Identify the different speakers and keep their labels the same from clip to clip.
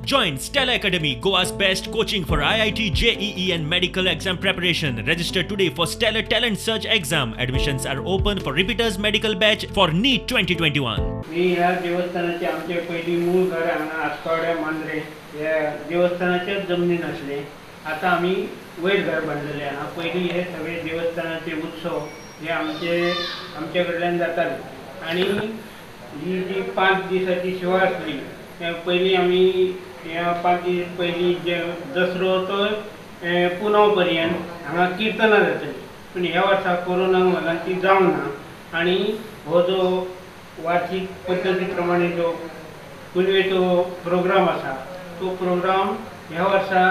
Speaker 1: Join Stellar Academy, Goa's best coaching for IIT, JEE and medical exam preparation. Register today for Stellar Talent Search exam. Admissions are open for repeaters medical batch for NEET 2021.
Speaker 2: मी ह्या देवस्थानाचे आमचे पयलीं मूळ घर हांगा आस्कावड्या मांद्रे ह्या देवस्थानाच्याच जमनीन आसलें. आतां आमी वयर घर बांदलेलें आहा. पयलीं हे सगळे देवस्थानाचे उत्सव हे आमचे आमच्या कडल्यान जाताले आनी ही जी 5 दिसाची शिवा आसली त्या पयलीं आमी ह्या 5 दीस पयलीं जे दसरो तो पुनव पर्यंत हांगा किर्तनां जातलीं, पूण ह्या वर्सा कोरोनाक लागून ती जावंक ना आनी हो जो वार्षिक पद्दती प्रमाणे जो पुनवेचो प्रोग्राम आसा तो प्रोग्राम ह्या वर्सा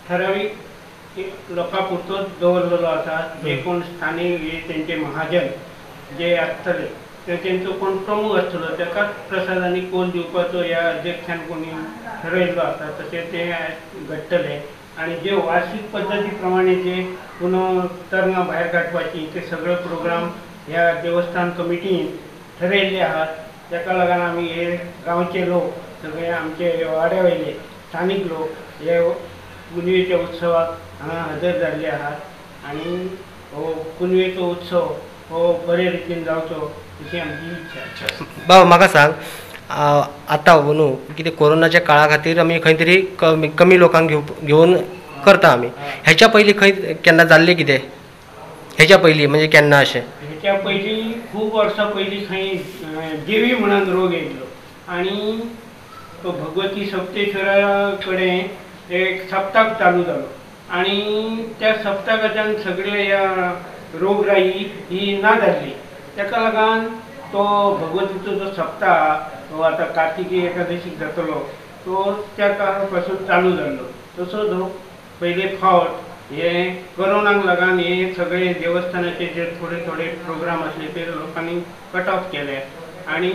Speaker 2: ठरावीक लोकां पुरतोच दवरलेलो आसा. जे कोण स्थानीक हे तेंचे महाजन जे आसतले ते तेंचो कोण प्रमुख आसतलो ताकाच प्रसाद आनी कोल दिवपाचो ह्या अध्यक्षान कोणी ठरयल्लो आसा, तशें तें घडटलें. आनी जे वार्षिक पद्दती प्रमाणे जे पुनव तरंगां भायर काडपाची ते सगळे प्रोग्राम ह्या देवस्थान कमिटीन ठरयल्ले आहात. ताका लागून आमी हे गांवचे लोक सगळे आमचे वाड्या वयले स्थानीक लोक हे पुनवेच्या उत्सवाक हांगा हजर जाल्ले आहात आनी हो पुनवेचो उत्सव हो बरे रितीन जावचो अशी आमची इच्छा.
Speaker 3: बाबा म्हाका सांग, आतां न्हू कितें कोरोनाच्या काळा खातीर आमी खंय तरी कमी लोकांक घेवन करता आमी. हेच्या पयलीं खंय केन्ना जाल्लें कितें? हेच्या पयलीं म्हणजे केन्ना अशें?
Speaker 2: हेच्या पयलीं खूब वर्सां पयलीं खंय देवी म्हणून रोग येयल्लो आनी तो भगवती सप्तेश्वरा कडेन एक सप्ताक चालू जालो आनी त्या सप्तकाच्यान सगळे ह्या रोगराई ही ना जाल्ली. ताका लागून तो भगवतीचो जो सप्ताह तो आतां कार्तिकी एकादशीक जातलो तो त्या काळा पासून चालू जाल्लो. तसोच हो पयले फावट हे कोरोनाक लागून हे सगळे देवस्थानाचे जे थोडे थोडे प्रोग्राम आसले ते लोकांनी कट ऑफ केले आनी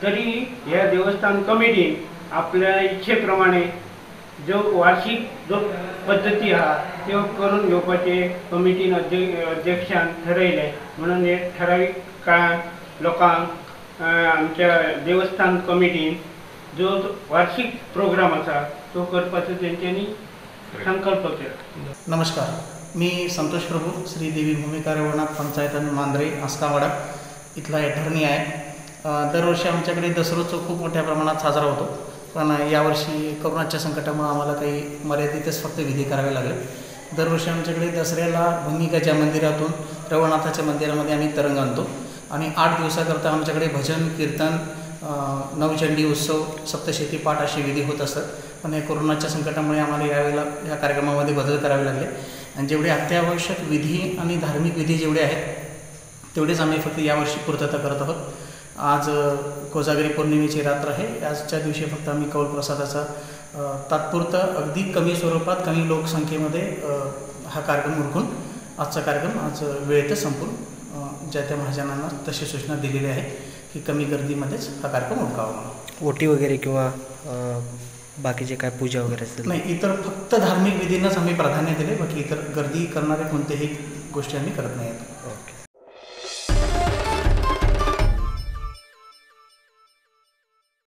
Speaker 2: तरी ह्या देवस्थान कमिटीन आपल्या इच्छे प्रमाणे जो वार्षिक जो पद्दती आहा त्यो करून घेवपाचे कमिटीन अध्यक्षान ठरयलें. म्हणून हे ठरावीक काळांत लोकांक आमच्या देवस्थान कमिटीन जो वार्षिक प्रोग्राम आसा तो करपाचो तेंच्यांनी संकल्प केला.
Speaker 4: नमस्कार, मी संतोष प्रभू, श्री देवी भूमिका रवळनाथ पंचायतन मांद्रे आस्कावाडा इथला अटर्नी आहे. दरवर्षी आमच्याकडे दसरोत्सव खूप मोठ्या प्रमाणात साजरा होतो, पण यावर्षी कोरोनाच्या संकटामुळे आम्हाला काही मर्यादितच फक्त विधी करावे लागले. दरवर्षी आमच्याकडे दसऱ्याला भूमिकाच्या मंदिरातून रवळनाथाच्या मंदिरामध्ये आम्ही तरंग आणतो आणि 8 दिवसाकरता आमच्याकडे भजन कीर्तन नवचंडी उत्सव सप्तशती पाठ असे विधी होत असतात. पण या कोरोनाच्या संकटामुळे आम्हाला यावेळेला या कार्यक्रमामध्ये बदल करावे लागले आणि जेवढे अत्यावश्यक विधी आणि धार्मिक विधी जेवढे आहेत तेवढेच आम्ही फक्त यावर्षी पूर्तता करत आहोत. आज कोजागिरी पौर्णिमेची रात्र आहे. आजच्या दिवशी फक्त आम्ही कौल प्रसादाचा तात्पुरता अगदी कमी स्वरूपात कमी लोकसंख्येमध्ये हा कार्यक्रम उरकून आजचा कार्यक्रम आज वेळेतच संपून ज्या त्या महाजनांना तशी सूचना दिलेली आहे की कमी गर्दीमध्येच हा कार्यक्रम उरकावा म्हणून.
Speaker 3: ओटी वगैरे किंवा बाकीचे काय पूजा वगैरे असेल?
Speaker 4: नाही, इतर फक्त धार्मिक विधींनाच आम्ही प्राधान्य दिले, बाकी इतर गर्दी करणाऱ्या कोणत्याही गोष्टी आम्ही करत नाही आहेत.
Speaker 3: ओके.